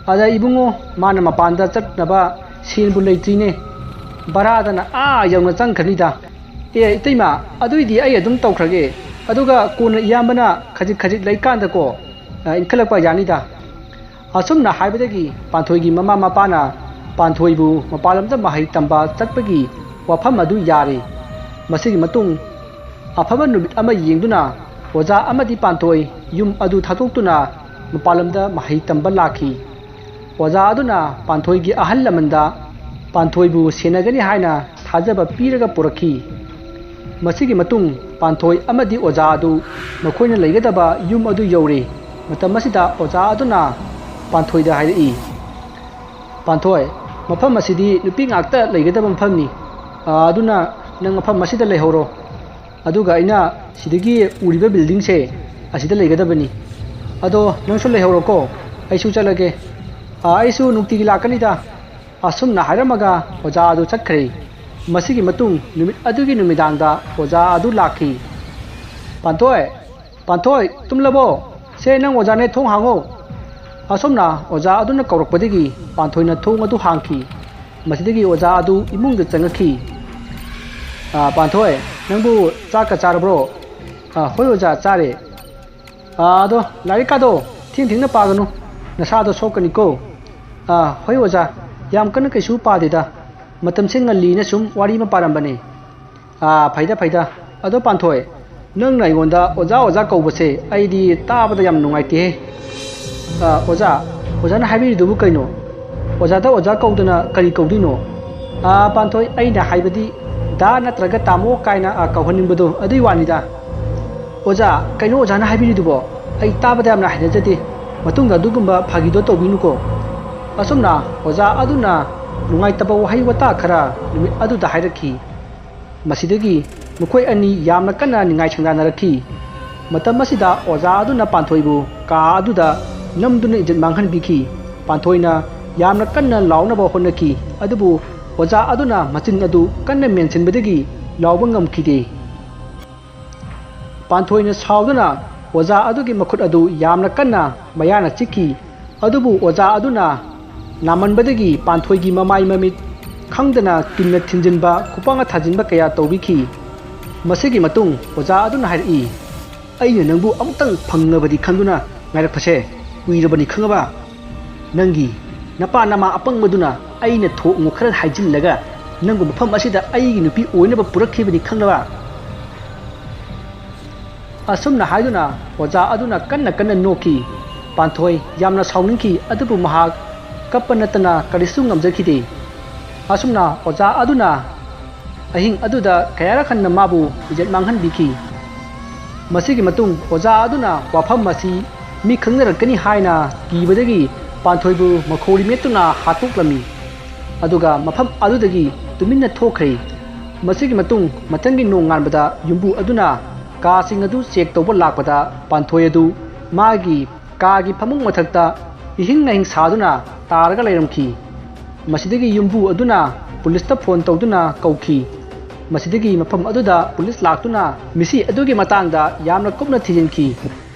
"ꯑꯗ ꯏꯕꯨꯡꯉꯣ, ꯃꯥꯅ ꯃꯄꯥꯟꯗ ꯆꯠꯅꯕ ꯁꯦꯟꯕꯨ ꯂꯩꯇ꯭ꯔꯤꯅꯦ꯫ ꯚꯔꯥꯗꯅ ꯑꯥ ꯌꯧꯅ ꯆꯪꯈ꯭ꯔꯅꯤꯗ꯫ ꯑꯦ ꯏꯇꯩꯃ, ꯑꯗꯨꯏꯗꯤ ꯑꯩ ꯑꯗꯨꯝ ꯇꯧꯈ꯭ꯔꯒꯦ꯫ ꯑꯗꯨꯒ ꯀꯣꯟꯅ ꯏꯌꯥꯝꯕꯅ ꯈꯖꯤꯛ ꯈꯖꯤꯛ ꯂꯩꯀꯥꯟꯗꯀꯣ, ꯑ, ꯏꯟꯈꯠꯂꯛꯄ ꯌꯥꯅꯤꯗ꯫" ꯑꯁꯨꯝꯅ ꯍꯥꯏꯕꯗꯒꯤ ꯄꯥꯟꯊꯣꯏꯒꯤ ꯃꯃꯥ ꯃꯄꯥꯅ ꯄꯥꯟꯊꯣꯏꯕꯨ ꯃꯄꯥꯟ ꯂꯝꯗ ꯃꯍꯩ ꯇꯝꯕ ꯆꯠꯄꯒꯤ ꯋꯥꯐꯝ ꯑꯗꯨ ꯌꯥꯔꯦ꯫ ꯃꯁꯤꯒꯤ ꯃꯇꯨꯡ ꯑꯐꯕ ꯅꯨꯃꯤꯠ ꯑꯃ ꯌꯦꯡꯗꯨꯅ ꯑꯣꯖꯥ ꯑꯃꯗꯤ ꯄꯥꯟꯊꯣꯏ ꯌꯨꯝ ꯑꯗꯨ ꯊꯥꯗꯣꯛꯇꯨꯅ ꯃꯄꯥꯟ ꯂꯝꯗ ꯃꯍꯩ ꯇꯝꯕ ꯂꯥꯛꯈꯤ꯫ ꯑꯣꯖꯥ ꯑꯗꯨꯅ ꯄꯥꯟꯊꯣꯏꯒꯤ ꯑꯍꯜ ꯂꯃꯟꯗ ꯄꯥꯟꯊꯣꯏꯕꯨ ꯁꯦꯟꯅꯒꯅꯤ ꯍꯥꯏꯅ ꯊꯥꯖꯕ ꯄꯤꯔꯒ ꯄꯨꯔꯛꯈꯤ꯫ ꯃꯁꯤꯒꯤ ꯃꯇꯨꯡ ꯄꯥꯟꯊꯣꯏ ꯑꯃꯗꯤ ꯑꯣꯖꯥ ꯑꯗꯨ ꯃꯈꯣꯏꯅ ꯂꯩꯒꯗꯕ ꯌꯨꯝ ꯑꯗꯨ ꯌꯧꯔꯦ꯫ ꯃꯇꯝ ꯑꯁꯤꯗ ꯑꯣꯖꯥ ꯑꯗꯨꯅ ꯄꯥꯟꯊꯣꯏꯗ ꯍꯥꯏꯔꯛꯏ, "ꯄꯥꯟꯊꯣꯏ, ꯃꯐꯝ ꯑꯁꯤꯗꯤ ꯅꯨꯄꯤ ꯉꯥꯛꯇ ꯂꯩꯒꯗꯕ ꯃꯐꯝꯅꯤ꯫ ꯑ, ꯑꯗꯨꯅ ꯅꯪ ꯃꯐꯝ ꯑꯁꯤꯗ ꯂꯩꯍꯧꯔꯣ꯫ ꯑꯗꯨꯒ ꯑꯩꯅ ꯁꯤꯗꯒꯤ ꯎꯔꯤꯕ buildingꯁꯦ ꯑꯁꯤꯗ ꯂꯩꯒꯗꯕꯅꯤ꯫ ꯑꯗꯣ ꯅꯪꯁꯨ ꯂꯩꯍꯧꯔꯣꯀꯣ, ꯑꯩꯁꯨ ꯆꯠꯂꯒꯦ꯫ ꯑ, ꯑꯩꯁꯨ ꯅꯨꯡꯇꯤꯒꯤ ꯂꯥꯛꯀꯅꯤꯗ꯫" ꯑꯁꯨꯝꯅ ꯍꯥꯏꯔꯝꯃꯒ ꯑꯣꯖꯥ ꯑꯗꯨ ꯆꯠꯈ꯭ꯔꯦ꯫ ꯃꯁꯤꯒꯤ ꯃꯇꯨꯡ ꯅꯨꯃꯤꯠ ꯑꯗꯨꯒꯤ ꯅꯨꯃꯤꯗꯥꯡꯗ ꯑꯣꯖꯥ ꯑꯗꯨ ꯂꯥꯛꯈꯤ꯫ "ꯄꯥꯟꯊꯣꯏ, ꯄꯥꯟꯊꯣꯏ, ꯇꯨꯝꯂꯕꯣ? ꯁꯦ, ꯅꯪ ꯑꯣꯖꯥꯅꯦ, ꯊꯣꯡ ꯍꯥꯡꯉꯣ!" ꯑꯁꯨꯝꯅ ꯑꯣꯖꯥ ꯑꯗꯨꯅ ꯀꯧꯔꯛꯄꯗꯒꯤ ꯄꯥꯟꯊꯣꯏꯅ ꯊꯣꯡ ꯑꯗꯨ ꯍꯥꯡꯈꯤ꯫ ꯃꯁꯤꯗꯒꯤ ꯑꯣꯖꯥ ꯑꯗꯨ ꯏꯃꯨꯡꯗ ꯆꯪꯉꯛꯈꯤ꯫ "ꯑ, ꯄꯥꯟꯊꯣꯏ, ꯅꯪꯕꯨ ꯆꯥꯛꯀ ꯆꯥꯔꯕ꯭ꯔꯣ?" "ꯑ, ꯍꯣꯏ ꯑꯣꯖꯥ, ꯆꯥꯔꯦ꯫ ꯑ, ꯑꯗꯣ ꯂꯥꯏꯔꯤꯛꯀꯥꯗꯣ ꯊꯦꯡ ꯊꯦꯡꯅ ꯄꯥꯒꯅꯨ, ꯅꯁꯥꯗꯣ ꯁꯣꯛꯀꯅꯤꯀꯣ꯫" "ꯑ, ꯍꯣꯏ ꯑꯣꯖꯥ, ꯌꯥꯝ ꯀꯟꯅ ꯀꯩꯁꯨ ꯄꯥꯗꯦꯗ, ꯃꯇꯝꯁꯦ ꯉꯜꯂꯤꯅ ꯁꯨꯝ ꯋꯥꯔꯤ ꯑꯃ ꯄꯥꯔꯝꯕꯅꯦ꯫" "ꯑ, ꯐꯩꯗ, ꯐꯩꯗ꯫ ꯑꯗꯣ ꯄꯥꯟꯊꯣꯏ, ꯅꯪꯅ ꯑꯩꯉꯣꯟꯗ ꯑꯣꯖꯥ, ꯑꯣꯖꯥ ꯀꯧꯕꯁꯦ ꯑꯩꯗꯤ ꯇꯥꯕꯗ ꯌꯥꯝ ꯅꯨꯡꯉꯥꯏꯇꯦꯍꯦ꯫ ꯑ, ꯑꯣꯖꯥ, ꯑꯣꯖꯥꯅ ꯍꯥꯏꯕꯤꯔꯤꯗꯨꯕꯨ ꯀꯩꯅꯣ? ꯑꯣꯖꯥꯗ ꯑꯣꯖꯥ ꯀꯧꯗꯅ ꯀꯔꯤ ꯀꯧꯗꯣꯏꯅꯣ?" "ꯑ, ꯄꯥꯟꯊꯣꯏ, ꯑꯩꯅ ꯍꯥꯏꯕꯗꯤ ꯗꯥ ꯅꯠꯇ꯭ꯔꯒ ꯇꯥꯃꯣ ꯀꯥꯏꯅ, ꯑ, ꯀꯧꯍꯟꯅꯤꯡꯕꯗꯣ ꯑꯗꯨꯏ ꯋꯥꯅꯤꯗ꯫" "ꯑꯣꯖꯥ, ꯀꯩꯅꯣ ꯑꯣꯖꯥꯅ ꯍꯥꯏꯕꯤꯔꯤꯗꯨꯕꯣ? ꯑꯩ ꯇꯥꯕꯗ ꯌꯥꯝꯅ ꯍꯩꯅꯖꯗꯦ꯫ ꯃꯇꯨꯡꯗ ꯑꯗꯨꯒꯨꯝꯕ ꯐꯥꯒꯤꯗꯣ ꯇꯧꯕꯤꯅꯨꯀꯣ꯫" ꯑꯁꯨꯝꯅ ꯑꯣꯖꯥ ꯑꯗꯨꯅ ꯅꯨꯡꯉꯥꯏꯇꯕ ꯋꯥꯍꯩ ꯋꯥꯇꯥ ꯈꯔ ꯅꯨꯃꯤꯠ ꯑꯗꯨꯗ ꯍꯥꯏꯔꯛꯈꯤ꯫ ꯃꯁꯤꯗꯒꯤ ꯃꯈꯣꯏ ꯑꯅꯤ ꯌꯥꯝꯅ ꯀꯟꯅ ꯅꯤꯡꯉꯥꯏ ꯁꯪꯗꯥꯅꯔꯛꯈꯤ꯫ ꯃꯇꯝ ꯑꯁꯤꯗ ꯑꯣꯖꯥ ꯑꯗꯨꯅ ꯄꯥꯟꯊꯣꯏꯕꯨ ꯀꯥ ꯑꯗꯨꯗ ꯅꯝꯗꯨꯅ ꯏꯖꯠ ꯃꯥꯡꯍꯟꯕꯤꯈꯤ꯫ ꯄꯥꯟꯊꯣꯏꯅ ꯌꯥꯝꯅ ꯀꯟꯅ ꯂꯥꯎꯅꯕ ꯍꯣꯠꯅꯈꯤ, ꯑꯗꯨꯕꯨ ꯑꯣꯖꯥ ꯑꯗꯨꯅ ꯃꯆꯤꯟ ꯑꯗꯨ ꯀꯟꯅ ꯃꯦꯟꯁꯤꯟꯕꯗꯒꯤ ꯂꯥꯎꯕ ꯉꯝꯈꯤꯗꯦ꯫ ꯄꯥꯟꯊꯣꯏꯅ ꯁꯥꯎꯗꯨꯅ ꯑꯣꯖꯥ ꯑꯗꯨꯒꯤ ꯃꯈꯨꯠ ꯑꯗꯨ ꯌꯥꯝꯅ ꯀꯟꯅ ꯃꯌꯥꯅ ꯆꯤꯛꯈꯤ꯫ ꯑꯗꯨꯕꯨ ꯑꯣꯖꯥ ꯑꯗꯨꯅ ꯅꯥꯃꯟꯕꯗꯒꯤ ꯄꯥꯟꯊꯣꯏꯒꯤ ꯃꯃꯥꯏ ꯃꯃꯤꯠ ꯈꯪꯗꯅ ꯇꯤꯟꯅ ꯊꯤꯟꯖꯤꯟꯕ, ꯈꯨꯄꯥꯡꯅ ꯊꯥꯖꯤꯟꯕ ꯀꯌꯥ ꯇꯧꯕꯤꯈꯤ꯫ ꯃꯁꯤꯒꯤ ꯃꯇꯨꯡ ꯑꯣꯖꯥ ꯑꯗꯨꯅ ꯍꯥꯏꯔꯛꯏ, "ꯑꯩꯅ ꯅꯪꯕꯨ ꯑꯃꯨꯛꯇꯪ ꯐꯪꯅꯕꯗꯤ ꯈꯟꯗꯨꯅ ꯉꯥꯏꯔꯛꯄꯁꯦ ꯀꯨꯏꯔꯕꯅꯤ ꯈꯪꯉꯕ? ꯅꯪꯒꯤ ꯅꯄꯥ ꯅꯃꯥ ꯑꯄꯪꯕꯗꯨꯅ ꯑꯩꯅ ꯊꯣꯛꯉꯨ ꯈꯔ ꯍꯥꯏꯖꯤꯜꯂꯒ ꯅꯪꯕꯨ ꯃꯐꯝ ꯑꯁꯤꯗ ꯑꯩꯒꯤ ꯅꯨꯄꯤ ꯑꯣꯏꯅꯕ ꯄꯨꯔꯛꯈꯤꯕꯅꯤ ꯈꯪꯂꯕ?" ꯑꯁꯨꯝꯅ ꯍꯥꯏꯗꯨꯅ ꯑꯣꯖꯥ ꯑꯗꯨꯅ ꯀꯟꯅ ꯀꯟꯅ ꯅꯣꯛꯈꯤ꯫ ꯄꯥꯟꯊꯣꯏ ꯌꯥꯝꯅ ꯁꯥꯎꯅꯤꯡꯈꯤ, ꯑꯗꯨꯕꯨ ꯃꯍꯥꯛ ꯀꯞꯄ ꯅꯠꯇꯅ ꯀꯔꯤꯁꯨ ꯉꯝꯖꯈꯤꯗꯦ꯫ ꯑꯁꯨꯝꯅ ꯑꯣꯖꯥ ꯑꯗꯨꯅ ꯑꯍꯤꯡ ꯑꯗꯨꯗ ꯀꯌꯥꯔꯛ ꯍꯟꯅ ꯃꯥꯕꯨ ꯏꯖꯠ ꯃꯥꯡꯍꯟꯕꯤꯈꯤ꯫ ꯃꯁꯤꯒꯤ ꯃꯇꯨꯡ ꯑꯣꯖꯥ ꯑꯗꯨꯅ ꯋꯥꯐꯝ ꯑꯁꯤ ꯃꯤ ꯈꯪꯅꯔꯛꯀꯅꯤ ꯍꯥꯏꯅ ꯀꯤꯕꯗꯒꯤ ꯄꯥꯟꯊꯣꯏꯕꯨ ꯃꯈꯧꯔꯤ ꯃꯦꯠꯇꯨꯅ ꯍꯥꯠꯇꯣꯛꯂꯝꯃꯤ꯫ ꯑꯗꯨꯒ ꯃꯐꯝ ꯑꯗꯨꯗꯒꯤ ꯇꯨꯃꯤꯟꯅ ꯊꯣꯛꯈ꯭ꯔꯦ꯫ ꯃꯁꯤꯒꯤ ꯃꯇꯨꯡ ꯃꯊꯪꯒꯤ ꯅꯣꯡꯉꯥꯟꯕꯗ ꯌꯨꯝꯕꯨ ꯑꯗꯨꯅ ꯀꯥꯁꯤꯡ ꯑꯗꯨ ꯆꯦꯛ ꯇꯧꯕ ꯂꯥꯛꯄꯗ ꯄꯥꯟꯊꯣꯏ ꯑꯗꯨ ꯃꯥꯒꯤ ꯀꯥꯒꯤ ꯐꯃꯨꯡ ꯃꯊꯛꯇ ꯏꯍꯤꯡ ꯅꯥꯍꯤꯡ ꯁꯥꯗꯨꯅ ꯇꯥꯔꯒ ꯂꯩꯔꯝꯈꯤ꯫ ꯃꯁꯤꯗꯒꯤ ꯌꯨꯝꯕꯨ ꯑꯗꯨꯅ ꯄꯨꯂꯤꯁꯇ ꯐꯣꯟ ꯇꯧꯗꯨꯅ ꯀꯧꯈꯤ꯫ ꯃꯁꯤꯗꯒꯤ ꯃꯐꯝ ꯑꯗꯨꯗ ꯄꯨꯂꯤꯁ ꯂꯥꯛꯇꯨꯅ ꯃꯤꯁꯤ ꯑꯗꯨꯒꯤ ꯃꯇꯥꯡꯗ ꯌꯥꯝꯅ ꯀꯨꯞꯅ ꯊꯤꯖꯤꯟꯈꯤ꯫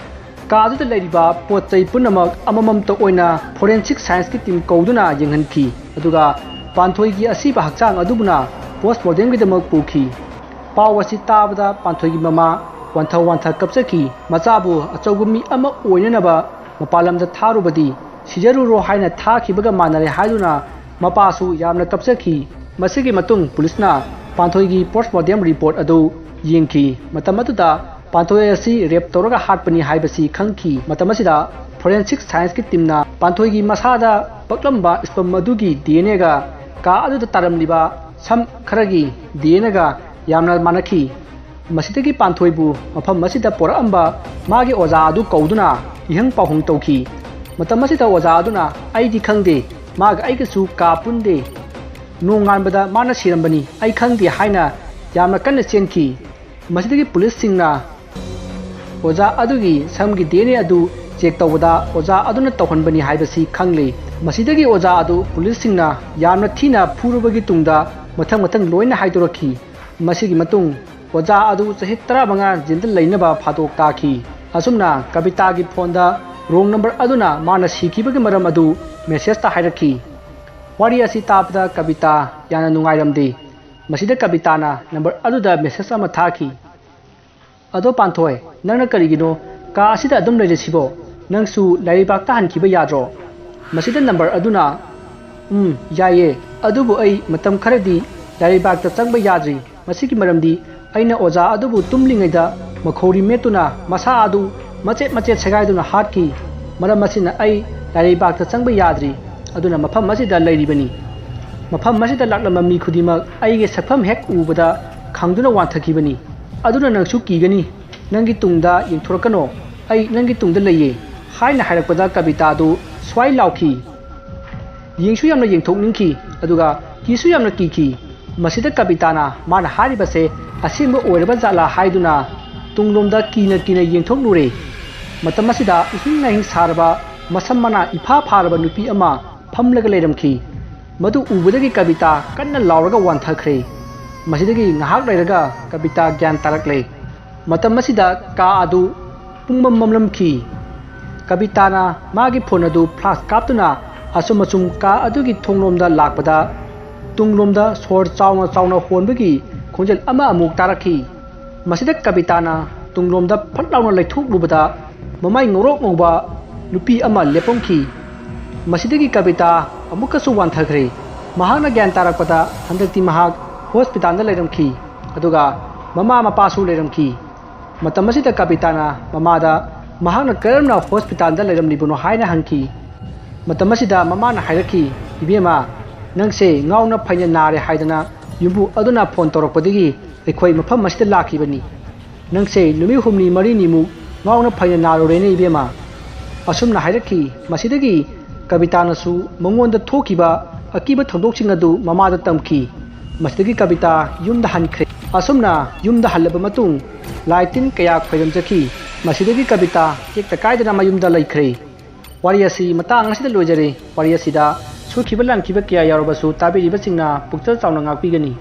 ꯀꯥ ꯑꯗꯨꯗ ꯂꯩꯔꯤꯕ ꯄꯣꯠ ꯆꯩ ꯄꯨꯝꯅꯃꯛ ꯑꯃꯃꯝꯇ ꯑꯣꯏꯅ ꯐꯣꯔꯦꯟꯁꯤꯛ ꯁꯥꯏꯟꯁꯀꯤ ꯇꯤꯝ ꯀꯧꯗꯨꯅ ꯌꯦꯡꯍꯟꯈꯤ, ꯑꯗꯨꯒ ꯄꯥꯟꯊꯣꯏꯒꯤ ꯑꯁꯤꯕ ꯍꯛꯆꯥꯡ ꯑꯗꯨꯕꯨꯅ ꯄꯣꯁꯃꯣꯔꯇꯦꯝꯒꯤꯗꯃꯛ ꯄꯨꯈꯤ꯫ ꯄꯥꯎ ꯑꯁꯤ ꯇꯥꯕꯗ ꯄꯥꯟꯊꯣꯏꯒꯤ ꯃꯃꯥ ꯋꯥꯟꯊ ꯋꯥꯟꯊ ꯀꯞꯆꯈꯤ꯫ ꯃꯆꯥꯕꯨ ꯑꯆꯧꯕ ꯃꯤ ꯑꯃ ꯑꯣꯏꯅꯅꯕ ꯃꯄꯥꯟ ꯂꯝꯗ ꯊꯥꯔꯨꯕꯗꯤ ꯁꯤꯖꯔꯨꯔꯣ ꯍꯥꯏꯅ ꯊꯥꯈꯤꯕꯒ ꯃꯥꯟꯅꯔꯦ ꯍꯥꯏꯗꯨꯅ ꯃꯄꯥꯁꯨ ꯌꯥꯝꯅ ꯀꯞꯆꯈꯤ꯫ ꯃꯁꯤꯒꯤ ꯃꯇꯨꯡ ꯄꯨꯂꯤꯁꯅ ꯄꯥꯟꯊꯣꯏꯒꯤ ꯄꯣꯁꯃꯣꯔꯇꯦꯝ ꯔꯤꯄꯣꯔꯠ ꯑꯗꯨ ꯌꯦꯡꯈꯤ꯫ ꯃꯇꯝ ꯑꯗꯨꯗ ꯄꯥꯟꯊꯣꯏ ꯑꯁꯤ ꯔꯦꯞ ꯇꯧꯔꯒ ꯍꯥꯠꯄꯅꯤ ꯍꯥꯏꯕꯁꯤ ꯈꯪꯈꯤ꯫ ꯃꯇꯝ ꯑꯁꯤꯗ ꯐꯣꯔꯦꯟꯁꯤꯛ ꯁꯥꯏꯟꯁꯀꯤ ꯇꯤꯝꯅ ꯄꯥꯟꯊꯣꯏꯒꯤ ꯃꯁꯥꯗ ꯄꯛꯂꯝꯕ ꯁ꯭ꯄꯝ ꯑꯗꯨꯒꯤ ꯗꯤ ꯑꯦꯟ ꯑꯦꯒ ꯀꯥ ꯑꯗꯨꯗ ꯇꯥꯔꯝꯂꯤꯕ ꯁꯝ ꯈꯔꯒꯤ ꯗꯤ ꯑꯦꯟ ꯑꯦꯒ ꯌꯥꯝꯅ ꯃꯥꯟꯅꯈꯤ꯫ ꯃꯁꯤꯗꯒꯤ ꯄꯥꯟꯊꯣꯏꯕꯨ ꯃꯐꯝ ꯑꯁꯤꯗ ꯄꯣꯔꯛꯑꯝꯕ ꯃꯥꯒꯤ ꯑꯣꯖꯥ ꯑꯗꯨ ꯀꯧꯗꯨꯅ ꯏꯍꯪ ꯄꯥꯎꯍꯪ ꯇꯧꯈꯤ꯫ ꯃꯇꯝ ꯑꯁꯤꯗ ꯑꯣꯖꯥ ꯑꯗꯨꯅ, "ꯑꯩꯗꯤ ꯈꯪꯗꯦ, ꯃꯥꯒ ꯑꯩꯒꯁꯨ ꯀꯥ ꯄꯨꯟꯗꯦ꯫ ꯅꯣꯡꯉꯥꯟꯕꯗ ꯃꯥꯅ ꯁꯤꯔꯝꯕꯅꯤ, ꯑꯩ ꯈꯪꯗꯦ" ꯍꯥꯏꯅ ꯌꯥꯝꯅ ꯀꯟꯅ ꯆꯦꯟꯈꯤ꯫ ꯃꯁꯤꯗꯒꯤ ꯄꯨꯂꯤꯁꯁꯤꯡꯅ ꯑꯣꯖꯥ ꯑꯗꯨꯒꯤ ꯁꯝꯒꯤ ꯗꯤ ꯑꯦꯟ ꯑꯦ ꯑꯗꯨ ꯆꯦꯛ ꯇꯧꯕꯗ ꯑꯣꯖꯥ ꯑꯗꯨꯅ ꯇꯧꯍꯟꯕꯅꯤ ꯍꯥꯏꯕꯁꯤ ꯈꯪꯂꯦ꯫ ꯃꯁꯤꯗꯒꯤ ꯑꯣꯖꯥ ꯑꯗꯨ ꯄꯨꯂꯤꯁꯁꯤꯡꯅ ꯌꯥꯝꯅ ꯊꯤꯅ ꯐꯨꯔꯕꯒꯤ ꯇꯨꯡꯗ ꯃꯊꯪ ꯃꯊꯪ ꯂꯣꯏꯅ ꯍꯥꯏꯗꯣꯔꯛꯈꯤ꯫ ꯃꯁꯤꯒꯤ ꯃꯇꯨꯡ ꯑꯣꯖꯥ ꯑꯗꯨ ꯆꯍꯤ ꯇꯔꯥꯃꯉꯥ ꯖꯦꯜꯗ ꯂꯩꯅꯕ ꯐꯥꯗꯣꯛ ꯇꯥꯈꯤ꯫ ꯑꯁꯨꯝꯅ ꯀꯕꯤꯇꯥꯒꯤ ꯐꯣꯟꯗ ꯔꯣꯡ ꯅꯝꯕꯔ ꯑꯗꯨꯅ ꯃꯥꯅ ꯁꯤꯈꯤꯕꯒꯤ ꯃꯔꯝ ꯑꯗꯨ ꯃꯦꯁꯦꯖꯇ ꯍꯥꯏꯔꯛꯈꯤ꯫ ꯋꯥꯔꯤ ꯑꯁꯤ ꯇꯥꯕꯗ ꯀꯕꯤꯇꯥ ꯌꯥꯝꯅ ꯅꯨꯡꯉꯥꯏꯔꯝꯗꯦ꯫ ꯃꯁꯤꯗ ꯀꯕꯤꯇꯥꯅ ꯅꯝꯕꯔ ꯑꯗꯨꯗ ꯃꯦꯁꯦꯖ ꯑꯃ ꯊꯥꯈꯤ꯫ "ꯑꯗꯣ ꯄꯥꯟꯊꯣꯏ, ꯅꯪꯅ ꯀꯔꯤꯒꯤꯅꯣ ꯀꯥ ꯑꯁꯤꯗ ꯑꯗꯨꯝ ꯂꯩꯔꯤꯁꯤꯕꯣ? ꯅꯪꯁꯨ ꯂꯥꯏꯔꯩꯕꯥꯛꯇ ꯍꯟꯈꯤꯕ ꯌꯥꯗ꯭ꯔꯣ?" ꯃꯁꯤꯗ ꯅꯝꯕꯔ ꯑꯗꯨꯅ, "ꯎꯝ, ꯌꯥꯏꯌꯦ, ꯑꯗꯨꯕꯨ ꯑꯩ ꯃꯇꯝ ꯈꯔꯗꯤ ꯂꯥꯏꯔꯩꯕꯥꯛꯇ ꯆꯪꯕ ꯌꯥꯗ꯭ꯔꯤ꯫ ꯃꯁꯤꯒꯤ ꯃꯔꯝꯗꯤ ꯑꯩꯅ ꯑꯣꯖꯥ ꯑꯗꯨꯕꯨ ꯇꯨꯝꯂꯤꯉꯩꯗ ꯃꯈꯧꯔꯤ ꯃꯦꯠꯇꯨꯅ ꯃꯁꯥ ꯑꯗꯨ ꯃꯆꯦꯠ ꯃꯆꯦꯠ ꯁꯦꯒꯥꯏꯗꯨꯅ ꯍꯥꯠꯈꯤ꯫ ꯃꯔꯝ ꯑꯁꯤꯅ ꯑꯩ ꯂꯥꯏꯔꯩꯕꯥꯛꯇ ꯆꯪꯕ ꯌꯥꯗ꯭ꯔꯤ꯫ ꯑꯗꯨꯅ ꯃꯐꯝ ꯑꯁꯤꯗ ꯂꯩꯔꯤꯕꯅꯤ꯫ ꯃꯐꯝ ꯑꯁꯤꯗ ꯂꯥꯛꯂꯝꯕ ꯃꯤ ꯈꯨꯗꯤꯡꯃꯛ ꯑꯩꯒꯤ ꯁꯛꯐꯝ ꯍꯦꯛ ꯎꯕꯗ ꯈꯪꯗꯨꯅ ꯋꯥꯟꯊꯈꯤꯕꯅꯤ꯫ ꯑꯗꯨꯅ ꯅꯪꯁꯨ ꯀꯤꯒꯅꯤ꯫ ꯅꯪꯒꯤ ꯇꯨꯡꯗ ꯌꯦꯡꯊꯣꯔꯛꯀꯅꯣ꯫ ꯑꯩ ꯅꯪꯒꯤ ꯇꯨꯡꯗ ꯂꯩꯌꯦ" ꯍꯥꯏꯅ ꯍꯥꯏꯔꯛꯄꯗ ꯀꯕꯤꯇꯥꯗꯨ ꯁ꯭ꯋꯥꯏ ꯂꯥꯎꯈꯤ꯫ ꯌꯦꯡꯁꯨ ꯌꯥꯝꯅ ꯌꯦꯡꯊꯣꯛꯅꯤꯡꯈꯤ, ꯑꯗꯨꯒ ꯀꯤꯁꯨ ꯌꯥꯝꯅ ꯀꯤꯈꯤ꯫ ꯃꯁꯤꯗ ꯀꯕꯤꯇꯥꯅ ꯃꯥꯅ ꯍꯥꯏꯔꯤꯕꯁꯦ ꯑꯁꯦꯡꯕ ꯑꯣꯏꯔꯕ ꯖꯥꯠꯂꯥ ꯍꯥꯏꯗꯨꯅ ꯇꯨꯡꯂꯣꯝꯗ ꯀꯤꯅ ꯀꯤꯅ ꯌꯦꯡꯊꯣꯛꯂꯨꯔꯦ꯫ ꯃꯇꯝ ꯑꯁꯤꯗ ꯏꯍꯤꯡ ꯅꯥꯍꯤꯡ ꯁꯥꯔꯕ, ꯃꯁꯝ ꯃꯅꯥ ꯏꯐꯥ ꯐꯥꯔꯕ ꯅꯨꯄꯤ ꯑꯃ ꯐꯝꯂꯒ ꯂꯩꯔꯝꯈꯤ꯫ ꯃꯗꯨ ꯎꯕꯗꯒꯤ ꯀꯕꯤꯇꯥ ꯀꯟꯅ ꯂꯥꯎꯔꯒ ꯋꯥꯟꯊꯈ꯭ꯔꯦ꯫ ꯃꯁꯤꯗꯒꯤ ꯉꯥꯏꯍꯥꯛ ꯂꯩꯔꯒ ꯀꯕꯤꯇꯥ ꯒ꯭ꯌꯥꯟ ꯇꯥꯔꯛꯂꯦ꯫ ꯃꯇꯝ ꯑꯁꯤꯗ ꯀꯥ ꯑꯗꯨ ꯄꯨꯡꯃꯝ ꯃꯝꯂꯝꯈꯤ꯫ ꯀꯕꯤꯇꯥꯅ ꯃꯥꯒꯤ ꯐꯣꯟ ꯑꯗꯨ ꯐ꯭ꯂꯥꯁ ꯀꯥꯞꯇꯨꯅ ꯑꯁꯨꯝ ꯑꯁꯨꯝ ꯀꯥ ꯑꯗꯨꯒꯤ ꯊꯣꯡꯂꯣꯝꯗ ꯂꯥꯛꯄꯗ, ꯇꯨꯡꯂꯣꯝꯗ ꯁꯣꯔ ꯆꯥꯎꯅ ꯆꯥꯎꯅ ꯍꯣꯟꯕꯒꯤ ꯈꯣꯟꯖꯦꯜ ꯑꯃ ꯑꯃꯨꯛ ꯇꯥꯔꯛꯈꯤ꯫ ꯃꯁꯤꯗ ꯀꯕꯤꯇꯥꯅ ꯇꯨꯡꯂꯣꯝꯗ ꯐꯠ ꯂꯥꯎꯅ ꯂꯩꯊꯣꯛꯂꯨꯕꯗ, ꯃꯃꯥꯏ ꯉꯧꯔꯣꯛ ꯉꯧꯕ ꯅꯨꯄꯤ ꯑꯃ ꯂꯦꯞꯄꯝꯈꯤ꯫ ꯃꯁꯤꯗꯒꯤ ꯀꯕꯤꯇꯥ ꯑꯃꯨꯛꯀꯁꯨ ꯋꯥꯟꯊꯈ꯭ꯔꯦ꯫ ꯃꯍꯥꯛꯅ ꯒ꯭ꯌꯥꯟ ꯇꯥꯔꯛꯄꯗ, ꯍꯟꯗꯛꯇꯤ ꯃꯍꯥꯛ ꯍꯣꯁꯄꯤꯇꯥꯜꯗ ꯂꯩꯔꯝꯈꯤ, ꯑꯗꯨꯒ ꯃꯃꯥ ꯃꯄꯥꯁꯨ ꯂꯩꯔꯝꯈꯤ꯫ ꯃꯇꯝ ꯑꯁꯤꯗ ꯀꯕꯤꯇꯥꯅ ꯃꯃꯥꯗ ꯃꯍꯥꯛꯅ ꯀꯔꯝꯅ ꯍꯣꯁꯄꯤꯇꯥꯜꯗ ꯂꯩꯔꯝꯂꯤꯕꯅꯣ ꯍꯥꯏꯅ ꯍꯪꯈꯤ꯫ ꯃꯇꯝ ꯑꯁꯤꯗ ꯃꯃꯥꯅ ꯍꯥꯏꯔꯛꯈꯤ, "ꯏꯕꯦꯝꯃ, ꯅꯪꯁꯦ ꯉꯥꯎꯅ ꯐꯩꯅ ꯅꯥꯔꯦ ꯍꯥꯏꯗꯅ ꯌꯨꯝꯕꯨ ꯑꯗꯨꯅ ꯐꯣꯟ ꯇꯧꯔꯛꯄꯗꯒꯤ ꯑꯩꯈꯣꯏ ꯃꯐꯝ ꯑꯁꯤꯗ ꯂꯥꯛꯈꯤꯕꯅꯤ꯫ ꯅꯪꯁꯦ ꯅꯨꯃꯤꯠ ꯍꯨꯝꯅꯤ ꯃꯔꯤꯅꯤꯃꯨꯛ ꯉꯥꯎꯅ ꯐꯩꯅ ꯅꯥꯔꯨꯔꯦꯅꯦ ꯏꯕꯦꯝꯃ"꯫ ꯑꯁꯨꯝꯅ ꯍꯥꯏꯔꯛꯈꯤ꯫ ꯃꯁꯤꯗꯒꯤ ꯀꯕꯤꯇꯥꯅꯁꯨ ꯃꯉꯣꯟꯗ ꯊꯣꯛꯈꯤꯕ ꯑꯀꯤꯕ ꯊꯧꯗꯣꯛꯁꯤꯡ ꯑꯗꯨ ꯃꯃꯥꯗ ꯇꯝꯈꯤ꯫ ꯃꯁꯤꯗꯒꯤ ꯀꯕꯤꯇꯥ ꯌꯨꯝꯗ ꯍꯟꯈ꯭ꯔꯦ꯫ ꯑꯁꯨꯝꯅ ꯌꯨꯝꯗ ꯍꯜꯂꯕ ꯃꯇꯨꯡ ꯂꯥꯏ ꯇꯤꯟ ꯀꯌꯥ ꯈꯣꯏꯔꯝꯖꯈꯤ꯫ ꯃꯁꯤꯗꯒꯤ ꯀꯕꯤꯇꯥ ꯇꯦꯛꯇ ꯀꯥꯏꯗꯅ ꯃꯌꯨꯝꯗ ꯂꯩꯈ꯭ꯔꯦ꯫ ꯋꯥꯔꯤ ꯑꯁꯤ ꯃꯇꯥꯡ ꯑꯁꯤꯗ ꯂꯣꯏꯖꯔꯦ꯫ ꯋꯥꯔꯤ ꯑꯁꯤꯗ ꯁꯣꯏꯈꯤꯕ ꯂꯥꯟꯈꯤꯕ ꯀꯌꯥ ꯌꯥꯎꯔꯕꯁꯨ ꯇꯥꯕꯤꯔꯤꯕꯁꯤꯡꯅ ꯄꯨꯛꯆꯦꯜ ꯆꯥꯎꯅ ꯉꯥꯛꯄꯤꯒꯅꯤ꯫